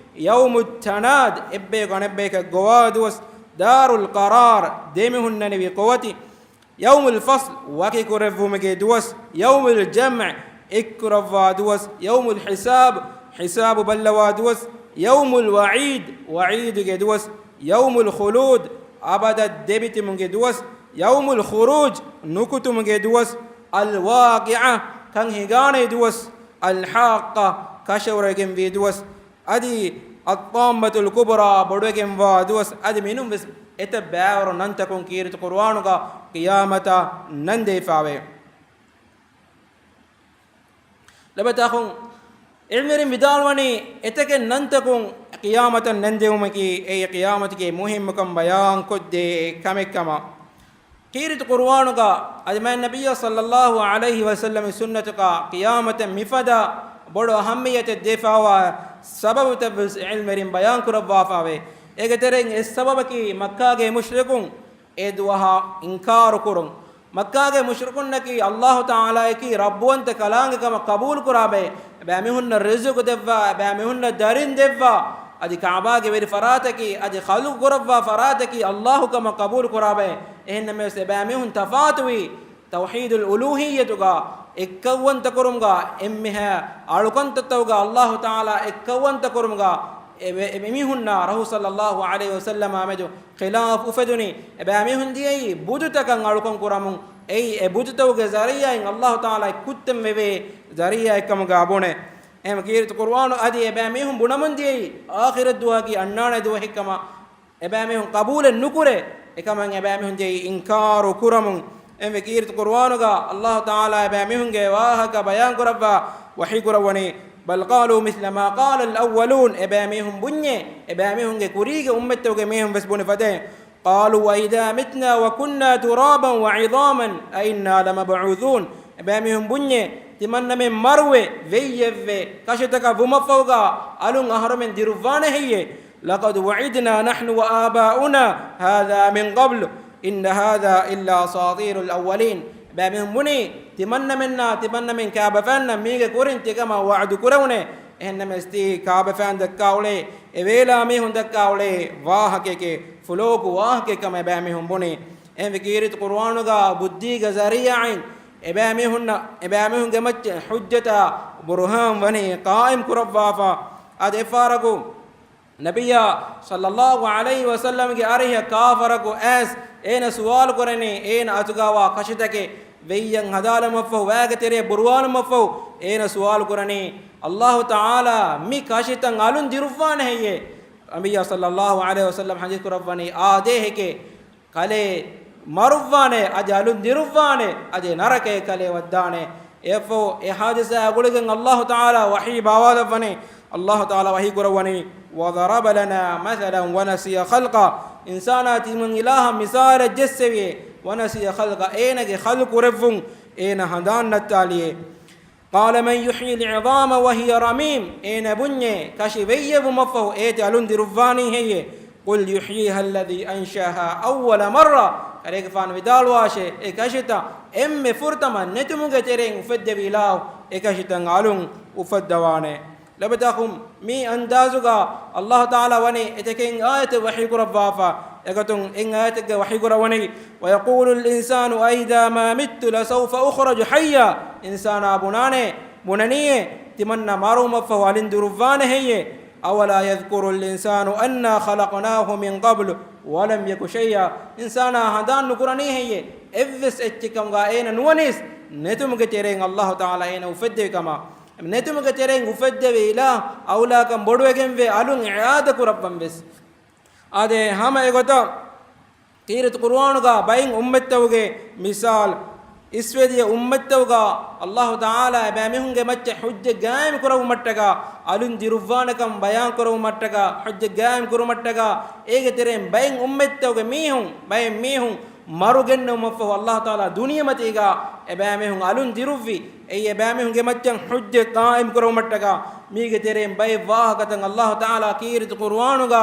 ޔައުމުއްތަނާދް، އެއްބަޔަކު އަނެއްބަޔަކަށް ގޮވާ ދުވަސް، ދާރުލް ޤަރާރް، ދެމިހުންނަނިވި ގޮވަތި، ޔައުމުލް ފަޞްލް، ވަކިކުރެއްވުމުގެ ދުވަސް، ޔައުމުލް ޖަމްޢް، އެއްކުރައްވާ ދުވަސް، ޔައުމުލް ޙިސާބް، ޙިސާބު ބައްލަވާ ދުވަސް، ޔައުމުލް ވަޢީދް، ވަޢީދުގެ ދުވަސް، ޔައުމުލް ޚުލޫދް، އަބަދަށް ދެބިތިބުމުގެ ދުވަސް، ޔައުމުލް ޚުރޫޖް، ނުކުތުމުގެ ދުވަސް، އަލް ވާޤިޢަ، ކަން ހިނގާނެ ދުވަސް، އަލް ޙާއްޤަ، ކަށަވަރުވެގެންވީ ދުވަސް، އަދި އައްޠާއްމަތުލް ކުބްރާ، ބޮޑުވެގެންވާ ދުވަސް، އަދި މިނުން ވެސް އެތައް ބައިވަރު ނަންތަކުން ކީރިތި ޤުރުއާނުގަ ޤިޔާމަތަށް ނަން ދެވިފައިވޭ. ލޮބުވެތި އަޚުން، ޢިލްމުވެރިން ވިދާޅުވަނީ، އެތަކެއް ނަންތަކުން ޤިޔާމަތަށް ނަން ދެވުމަކީ، އެއީ ޤިޔާމަތުގެ މުހިއްމުކަން ބަޔާންކޮށްދޭ ކަމެއް ކަމަށް. ކީރިތި ޤުރުއާނުގަ އަދި މާތް ނަބިއްޔާ ޞައްލައްލާހު ޢަލައިހި ވަސައްލަމަ ސުންނަތަކަށް ޤިޔާމަތަށް މިފަދަ ބޮޑު އަހައްމިއްޔަތެއް ދެވިފައިވާ ސަބަބުތައް ވެސް ޢިލްމުވެރިން ބަޔާން ކުރައްވާފައިވޭ. އޭގެ ތެރެއިން އެއް ސަބަބަކީ މައްކާގެ މުޝްރިކުން އެ ދުވަހަށް އިންކާރު ކުރުން. މައްކާގެ މުޝްރިކުންނަކީ އައްލާހު ތަޢާލާއަކީ ރައްބުވަންތަ ކަލާނގެ ކަމަށް ޤަބޫލު ކުރާ ބައެއް. އެބައިމީހުންނަށް ރިޒުޤު ދެއްވާ، އެބައިމީހުންނަށް ދަރިން ދެއްވާ، އަދި ކަޢުބާގެ ވެރި ފަރާތަކީ، އަދި ޚަލްޤު ކުރައްވާ ފަރާތަކީ އައްލާހު ކަމަށް ޤަބޫލު ކުރާ ބައެއް. އެހެންނަމަވެސް އެބައިމީހުން ތަފާތުވީ ތައުޙީދުލް އުލޫހިއްޔަތުގަ އެއްކައުވަންތަކުރުމުގަ، އެންމެހާ އަޅުކަންތައްތަކުގަ އައްލާހު ތަޢާލާ އެއްކައުވަންތަކުރުމުގަ އެ، އެ، އެމީހުންނާ ރަސޫލު ޞައްލައްލާހު ޢަލައިހި ވަސައްލަމާ މެދު ޚިލާފު އުފެދުނީ. އެބައިމީހުން ދިޔައީ ބުދުތަކަށް އަޅުކަން ކުރަމުން. އެއީ އެ ބުދުތަކުގެ ޒަރީޢާއިން އައްލާހު ތަޢާލާ ކުއްތަން ވެވޭ ޒަރީޢާއެއްކަމުގަ ބުނޭ. އެހެން ކީރިތި ޤުރުއާނު އަދި އެބައިމީހުން ބުނަމުން ދިޔައީ އާޚިރަތް ދުވަހަކީ އަންނާނެ ދުވަހެއްކަމަށް. އެބައިމީހުން ޤަބޫލެއް ނުކުރޭ. އެކަމަށް އެބައިމީހުން ދިޔައީ އިންކާރު ކުރަމުން. އެންމެ ކީރިތި ޤުރުއާނުގަ އައްލާހު ތަޢާލާ އެބައިމީހުންގެ ވާހަކަ ބަޔާން ކުރައްވާ ވަޙީ ކުރައްވަނީ، بل قالوا مثل ما قال الأولون، އެބައިމީހުން ބުންޏޭ، އެބައިމީހުންގެ ކުރީގެ އުއްމަތްތަކުގެ މީހުން ވެސް ބުނި ފަދައިން. قالوا أإذا متنا وكنا ترابا وعظاما أإنا لمبعوثون. އެބައިމީހުން ބުންޏޭ، ތިމަންނަމެން މަރުވެ، ވެއްޔެއްވެ، ކަށިތަކަށް ވުމަށްފަހުގަ އަލުން އަހަރުމެން ދިރުއްވާނެ ހެއްޔޭ؟ لقد وعدنا نحن وآباؤنا هذا من قبل إن هذا إلا أساطير الأولين. އެބައިމީހުން ބުނީ، ތިމަންނަމެންނާ، ތިމަންނަމެން ކާބަފައިންނަށް މީގެ ކުރިން ތިކަމަށް ވަޢުދު ކުރެވުނޭ. އެހެންނަމަވެސް ތީ ކާބަފައިން ދައްކާ އުޅޭ، އެ ވޭލާ މީހުން ދައްކާ އުޅޭ ވާހަކައެކޭ، ފުލޯކު ވާހަކައެއް ކަމަށް އެބައިމީހުން ބުނީ. އެހެންވެ ކީރިތި ޤުރުއާނުގަ ބުއްދީގެ ޒަރީޢާއިން އެބައިމީހުންނަށް، އެބައިމީހުންގެ މައްޗަށް ޙުއްޖަތާ ބުރުހާން ވަނީ ޤާއިމް ކުރައްވާފަ. އަދި އެއްފަހަރަކު ނަބިއްޔާ ޞައްލައްލާހު ޢަލައިހި ވަސައްލަމްގެ އަރިހަށް ކާފަރަކު އައިސް އޭނަ ސުވާލު ކުރަނީ، އޭނަ އަތުގަވާ ކަށިތަކެއް ވެއްޔަށް ހަދާލުމަށްފަހު، ވައިގެ ތެރެއަށް ބުރުވާލުމަށްފަހު، އޭނަ ސުވާލު ކުރަނީ، އައްލާހު ތަޢާލާ މި ކަށިތައް އަލުން ދިރުއްވާނެ ހެއްޔޭ؟ ނަބިއްޔާ ޞައްލައްލާހު ޢަލައިހި ވަސައްލަމް ޙަދީޘް ކުރައްވަނީ، އާދޭހެކޭ. ކަލޭ މަރުއްވާނެ، އަދި އަލުން ދިރުއްވާނެ، އަދި ނަރަކައެއް ކަލޭ ވައްދާނެ. އެއަށްފަހު އެ ޙާދިސާއާ ގުޅިގެން އައްލާހު ތަޢާލާ ވަޙީ ބާވާލައްވަނީ، އައްލާހު ތަޢާލާ ވަޙީ ކުރައްވަނީ، وضرب لنا مثلا ونسي خلقه، އިންސާނާ ތިމަން އިލާހަށް މިސާލެއް ޖެއްސެވިއޭ، ونسي خلقه، އޭނަގެ ޚަލްޤު ކުރެއްވުން އޭނަ ހަނދާން ނައްތާލިއޭ. قال من يحيي العظام وهي رميم، އޭނަ ބުންޏޭ، ކަށި ވެއްޔެއްވުމަށްފަހު އޭތި އަލުން ދިރުއްވާނީ ހެއްޔޭ؟ قل يحييها الذي أنشأها أول مرة. ކަލޭގެފާނު ވިދާޅުވާށޭ، އެ ކަށިތައް އެންމެ ފުރަތަމަ ނެތުމުގެ ތެރެއިން އުފެއްދެވި އިލާހު އެ ކަށިތައް އަލުން އުފައްދަވާނެ. ލޮބުވެތި އަޚުން، މި އަންދާޒުގަ އައްލާހު ތަޢާލާ ވަނީ އެތަކެއް އާޔަތެއް ވަޙީ ކުރައްވާފަ. އެގޮތުން އެއް އާޔަތެއްގަ ވަޙީ ކުރައްވަނީ، ويقول الإنسان أإذا ما مت لسوف أخرج حيا. އިންސާނާ ބުނާނެ، ބުނަނީއޭ، ތިމަންނަ މަރުވުމަށްފަހު އަލިން ދިރުއްވާނެ ހެއްޔޭ؟ أولا يذكر الإنسان أنا خلقناه من قبل ولم يك شيئا. އިންސާނާ ހަނދާން ނުކުރަނީ ހެއްޔޭ؟ އެއްވެސް އެއްޗެއް ކަމުގަ އޭނަ ނުވަނީސް ނެތުމުގެ ތެރެއިން އައްލާހު ތަޢާލާ އޭނަ އުފެއްދެވި ކަމަށް. ނެތުމުގެ ތެރެއިން އުފެއްދެވި އިލާހު އައުލާކަން ބޮޑުވެގެންވޭ އަލުން އިޢާދަ ކުރައްވަން ވެސް. އާދެ، ހަމަ އެގޮތަށް ކީރިތި ޤުރުއާނުގަ ބައެއް އުއްމަތްތަކުގެ މިސާލު އިސްވެދިޔަ އުއްމަތްތަކުގަ އައްލާހު ތަޢާލާ އެބައިމީހުންގެ މައްޗަށް ޙުއްޖަ ޤާއިމް ކުރައްވުމަށްޓަކާ، އަލުން ދިރުއްވާނެކަން ބަޔާން ކުރައްވުމަށްޓަކާ، ޙުއްޖަ ޤާއިމް ކުރުމަށްޓަކާ، އޭގެ ތެރެއިން ބައެއް އުއްމަތްތަކުގެ މީހުން، ބައެއް މީހުން މަރުގެންނެވުމަށްފަހު އައްލާހު ތަޢާލާ ދުނިޔެމަތީގަ އެބައިމީހުން އަލުން ދިރުއްވި. އެއީ އެބައިމީހުންގެ މައްޗަށް ޙުއްޖަ ޤާއިމް ކުރުމަށްޓަކާ، މީގެ ތެރެއިން ބައެއް ވާހަކަތައް އައްލާހު ތަޢާލާ ކީރިތި ޤުރުއާނުގަ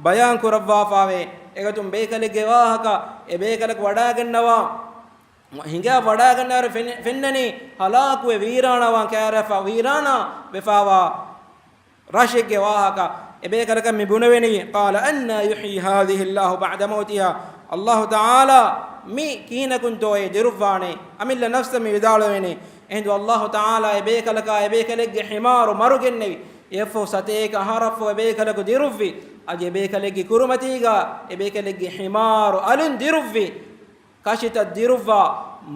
ބަޔާން ކުރައްވާފާވޭ. އެގޮތުން ބޭކަލެއްގެ ވާހަކަ، އެ ބޭކަލަކު ވަޑާގަންނަވާ، ހިނގާ ވަޑާގަންނަވާ ފެން-، ފެންނަނީ ހަލާކުވެ ވީރާނާވާން ކައިރިވެފަ، ވީރާނާ ވެފާވާ ރަށެއްގެ ވާހަކަ. އެ ބޭކަލަކަށް މި ބުނެވެނީ، قال أنى يحيي هذه الله بعد موتها. އައްލާހު ތަޢާލާ މި ކިހިނަކުންތޯއޭ ދިރުއްވާނެ؟ އަމިއްލަ ނަފްސަށް މި ވިދާޅުވެވެނީ. އެހިނދު އައްލާހު ތަޢާލާ އެ ބޭކަލަކާ، އެ ބޭކަލެއްގެ ޙިމާރު މަރުގެންނެވި. އެއަށްފަހު ސަތޭކަ އަހަރަށްފަހު އެ ބޭކަލަކު ދިރުއްވި. އަދި އެ ބޭކަލެއްގެ ކުރިމަތީގަ އެ ބޭކަލެއްގެ ޙިމާރު އަލުން ދިރުއްވި. ކަށިތައް ދިރުއްވާ،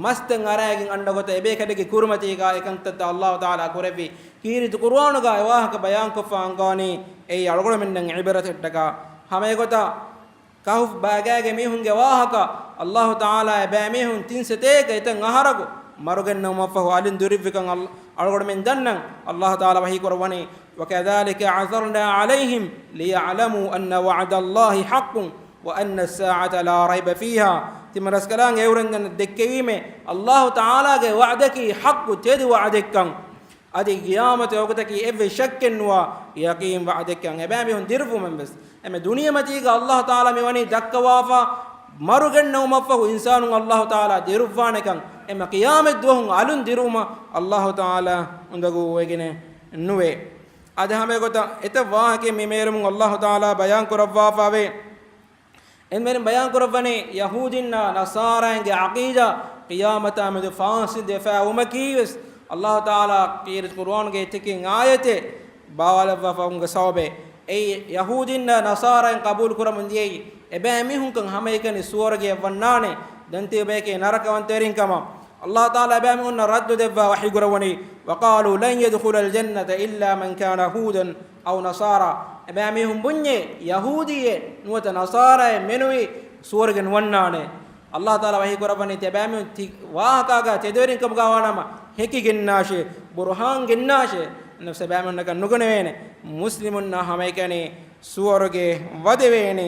މަސްތައް އަރައިގެން އަންނަ ގޮތަށް އެބޭކަލެއްގެ ކުރިމަތީގަ އެކަންތައްތައް އައްލާހު ތަޢާލާ ކުރެއްވި. ކީރިތި ޤުރުއާނުގަ އެ ވާހަކަ ބަޔާންކޮށްފަ އަންގާނީ އެއީ އަޅުގަނޑުމެންނަށް ޢިބްރަތެއްޓަކާ. ހަމައެގޮތަށް ކަހުފް ބާގާގެ މީހުންގެ ވާހަކަ، އައްލާހު ތަޢާލާ އެބައިމީހުން ތިން ސަތޭކަ އެތައް އަހަރަކު މަރުގެންނެވުމަށްފަހު އަލުން ދިރުއްވިކަން އަޅު-، އަޅުގަނޑުމެން ދަންނަން. އައްލާހު ތަޢާލާ ވަޙީ ކުރައްވަނީ، وكذلك عثرنا عليهم ليعلموا أن وعد الله حق وأن الساعة لا ريب فيها. ތިމަން ރަސްކަލާނގެ އެއުރެން ދެއްކެވީމޭ، އައްލާހު ތަޢާލާގެ ވަޢުދަކީ ޙައްޤު ތެދު ވަޢުދެއްކަން. އަދި ޤިޔާމަތުގެ ވަގުތަކީ އެއްވެސް ޝައްކެއް ނުވާ ޔަޤީން ވަޢުދެއްކަން. އެބައިމީހުން ދިރުއްވުމެއްވެސް، އެމެ ދުނިޔެމަތީގަ އައްލާހު ތަޢާލާ މިވަނީ ދައްކަވާފަ، މަރުގެންނެވުމަށްފަހު އިންސާނުން އައްލާހު ތަޢާލާ ދިރުއްވާނެކަން. އެމަ ޤިޔާމަތް ދުވަހުން އަލުން ދިރުވުމަށް އައްލާހު ތަޢާލާ އުނދަގޫވެގެނެއް ނުވޭ. އަދި ހަމައެގޮތަށް އެތައް ވާހަކައެއް މި މޭރުމުން އައްލާހު ތަޢާލާ ބަޔާން ކުރައްވާފަވޭ. އެންމެން ބަޔާން ކުރައްވަނީ ޔަހޫދީންނާ ނަޞާރާއިންގެ ޢަޤީދާ ޤިޔާމަތާ މެދު ފާސިދު ވެފައިވުމަކީވެސް، އައްލާހު ތަޢާލާ ކީރިތި ޤުރުއާނުގެ އެތަކެއް އާޔަތެއް ބާވާލައްވާފަވުމުގެ ސަބަބޭ. އެއީ ޔަހޫދީންނާ ނަޞާރާއިން ޤަބޫލު ކުރަމުން ދިޔައީ، އެބައިމީހުންކަން ހަމައެކަނި ސުވަރުގެއަށް ވަންނާނެ، ދަންތިބޭކޭ ނަރަކަވަންތަވެރިން ކަމަށް. އައްލާހު ތަޢާލާ އެބައިމީހުންނަށް ރައްދު ދެއްވާ ވަޙީ ކުރައްވަނީ، وقالوا لن يدخل الجنة إلا من كان هودا أو نصارى. އެބައިމީހުން ބުންޏޭ، ޔަހޫދީއެއް ނުވަތަ ނަޞާރާއެއް މެނުވީ ސުވަރުގެ ނުވަންނާނެ. އައްލާހު ތަޢާލާ ވަޙީ ކުރައްވަނީ ތި އެބައިމީހުން ތި ވާހަކާގާ ތެދުވެރިން ކަމުގާ ވާނަމަ ހެކި ގެންނާށޭ، ބުރުހާން ގެންނާށޭ. ނަފްސަށް އެބައިމީހުންނަކަށް ނުގަނެވޭނެ. މުސްލިމުންނާ ހަމައެކަނި ސުވަރުގެ ވަދެވޭނެ.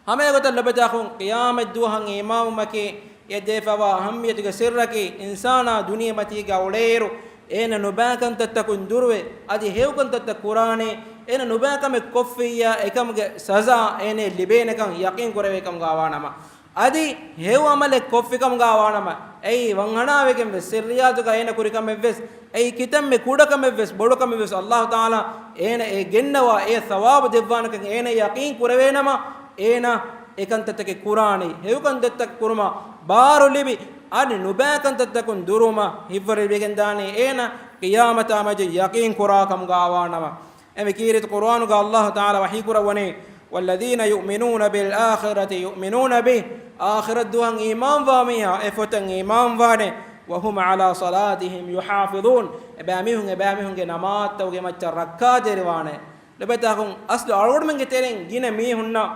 ހަމައެގޮތަށް ލޮބުވެތި އަޚުން، ޤިޔާމަތް ދުވަހަށް އީމާންވުމަކީ އެ ދޭފަވާ އަހައްމިއްޔަތުގެ ސިއްރަކީ، އިންސާނާ ދުނިޔެމަތީގަ އުޅޭއިރު، އޭނަ ނުބައި ކަންތައްތަކުން ދުރުވެ، އަދި ހެޔޮ ކަންތައްތައް ކުރާނެ، އޭނަ ނުބައި ކަމެއް ކޮށްފިއްޔާ، އެކަމުގެ ސަޒާ އޭނައަށް ލިބޭނެކަން ޔަޤީން ކުރެވޭ ކަމުގާ ވާނަމަ، އަދި ހެޔޮ ޢަމަލެއް ކޮށްފި ކަމުގާ ވާނަމަ، އެއީ ވަންހަނާވެގެންވެސް، ސިއްރިއްޔާތުގަ އޭނަ ކުރި ކަމެއްވެސް، އެއީ ކިތަންމެ ކުޑަކަމެއްވެސް، ބޮޑުކަމެއްވެސް، އައްލާހު ތަޢާލާ އޭނަ އެ ގެންނަވާ އެ ސަވާބު ދެއްވާނެކަން އޭނަ ޔަޤީން ކުރެވޭނަމަ، އޭނަ އެކަންތައްތަކެއް ކުރާނީ، ހެޔޮކަންތައްތައް ކުރުމަށް ބާރު ލިބި، އަދި ނުބައި ކަންތައްތަކުން ދުރުވުމަށް ހިތްވަރު ލިބިގެންދާނީ އޭނަ ޤިޔާމަތާ މަޖެއް ޔަޤީން ކުރާ ކަމުގާ ވާނަމަ. އެމެ ކީރިތި ޤުރުއާނުގަ އައްލާހު ތަޢާލާ ވަޙީ ކުރައްވަނީ، والذين يؤمنون بالآخرة يؤمنون به. އާޚިރަތް ދުވަހަށް އީމާންވާ މީހާ، އެ ފޮތަށް އީމާންވާނެ. وهم على صلاتهم يحافظون. އެބައިމީހުން، އެބައިމީހުންގެ ނަމާދުތަކުގެ މައްޗަށް ރައްކާތެރިވާނެ. ލޮބުވެތި އަޚުން، އަސްލު އަޅުގަނޑުމެންގެ ތެރެއިން ގިނަ މީހުންނަށް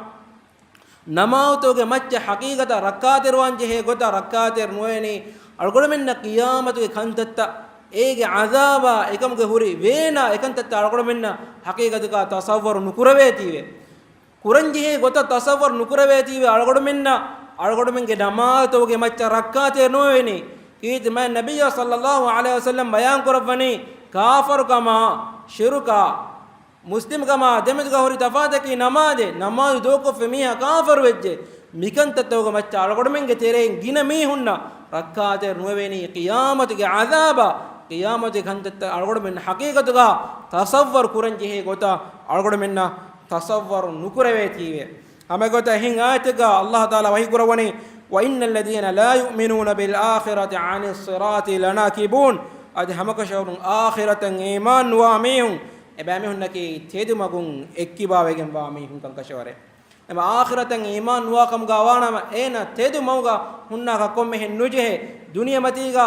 ނަމާދުތަކުގެ މައްޗަށް ޙަޤީޤަތަށް ރައްކާތެރިވާން ޖެހޭ ގޮތަށް ރައްކާތެރި ނުވެވެނީ، އަޅުގަނޑުމެންނަށް ޤިޔާމަތުގެ ކަންތައްތައް، އޭގެ ޢަޛާބާ އެކަމުގެ ހުރި ވޭނާ އެކަންތައްތައް އަޅުގަނޑުމެންނަށް ޙަޤީޤަތުގަ ތަޞައްވަރު ނުކުރެވޭތީވެ. ކުރަންޖެހޭ ގޮތަށް ތަޞައްވަރު ނުކުރެވޭތީވެ، އަޅުގަނޑުމެންނަށް އަޅުގަނޑުމެންގެ ނަމާދުތަކުގެ މައްޗަށް ރައްކާތެރި ނުވެވެނީ. ކީރިތި މާތް ނަބިއްޔާ ޞައްލައްލާހު ޢަލައިހި ވަސައްލަމް ބަޔާން ކުރައްވަނީ، ކާފަރުކަމާ، ޝިރުކާ، މުސްލިމްކަމާ ދެމެދުގަ ހުރި ތަފާތަކީ ނަމާދެއް. ނަމާދު ދޫކޮށްފި މީހާ ކާފަރުވެއްޖެ. މިކަންތައްތަކުގެ މައްޗަށް އަޅުގަނޑުމެންގެ ތެރެއިން ގިނަ މީހުންނަށް ރައްކާތެރި ނުވެވޭނީ ޤިޔާމަތުގެ ޢަޛާބާ، ޤިޔާމަތުގެ ކަންތައްތައް އަޅުގަނޑުމެން ޙަޤީޤަތުގަ ތަޞައްވަރު ކުރަން ޖެހޭ ގޮތަށް އަޅުގަނޑުމެންނަށް ތަޞައްވަރު ނުކުރެވޭތީވެ. ހަމަގޮތަށް އެހެން އާޔަތެއްގަ އައްލާހު ތަޢާލާ ވަޙީ ކުރައްވަނީ، وإن الذين لا يؤمنون بالآخرة عن الصراط لناكبون. އަދި ހަމަކަށަވަރުން އާޚިރަތަށް އީމާން ނުވާ މީހުން، އެބައިމީހުންނަކީ ތެދުމަގުން އެއްކިބާވެގެންވާ މީހުން ކަންކަށަވަރެއް. އެމަ އާޚިރަތަށް އީމާން ނުވާ ކަމުގަ ވާނަމަ، އޭނަ ތެދު މަގުގަ ހުންނާކަށް ކޮންމެހެން ނުޖެހޭ. ދުނިޔެމަތީގަ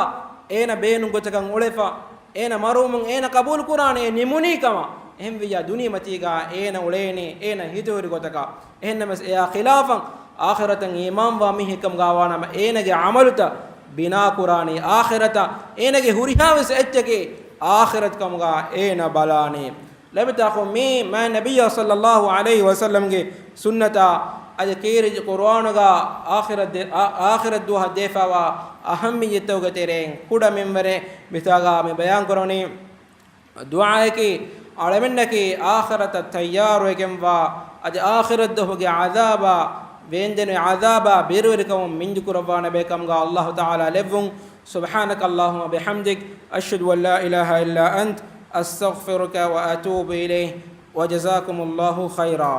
އޭނަ ބޭނުން ގޮތަކަށް އުޅެފަ، އޭނަ މަރުވުމުން އޭނަ ޤަބޫލު ކުރާނެ އެ ނިމުނީ ކަމަށް. އެހެންވިއްޔާ ދުނިޔެމަތީގަ އޭނަ އުޅޭނީ އޭނަ ހިތުހުރި ގޮތަކަށް. އެހެންނަމަވެސް އެއާ ޚިލާފަށް އާޚިރަތަށް އީމާންވާ މީހެއް ކަމުގަ ވާނަމަ، އޭނަގެ ޢަމަލުތައް ބިނާކުރާނީ އާޚިރަތަށް. އޭނަގެ ހުރިހާވެސް އެއްޗަކީ އާޚިރަތު ކަމުގަ އޭނަ ބަލާނީ. ލަބިތާކު މީ މާތް ނަބިއްޔާ ޞައްލައްލާހު ޢަލައިހި ވަސައްލަމްގެ ސުންނަތާ، އަދި ކީރިތި ޤުރުއާނުގަ އާޚިރަތް ދެ-، އާ-، އާޚިރަތް ދުވަހަށް ދެފަވާ އަހައްމިއްޔަތްތަކުގެ ތެރެއިން ކުޑަ މިންވަރެއް މިތާގަ މި ބަޔާން ކުރަނީ. ދުޢާއަކީ، އަޅަމެންނަކީ އާޚިރަތަށް ތައްޔާރުވެގެންވާ، އަދި އާޚިރަތް ދުވަހުގެ ޢަޛާބާ، ވޭންދެނި ޢަޛާބާ ބިރުވެރިކަމުން މިންޖުކުރައްވާނެ ބޭކަމުގަ ﷲ ތަޢާލާ ލެއްވުން. سبحانك اللهم وبحمدك، أشهد أن لا إله إلا أنت، أستغفرك وأتوب إليك، وجزاكم الله خيرا.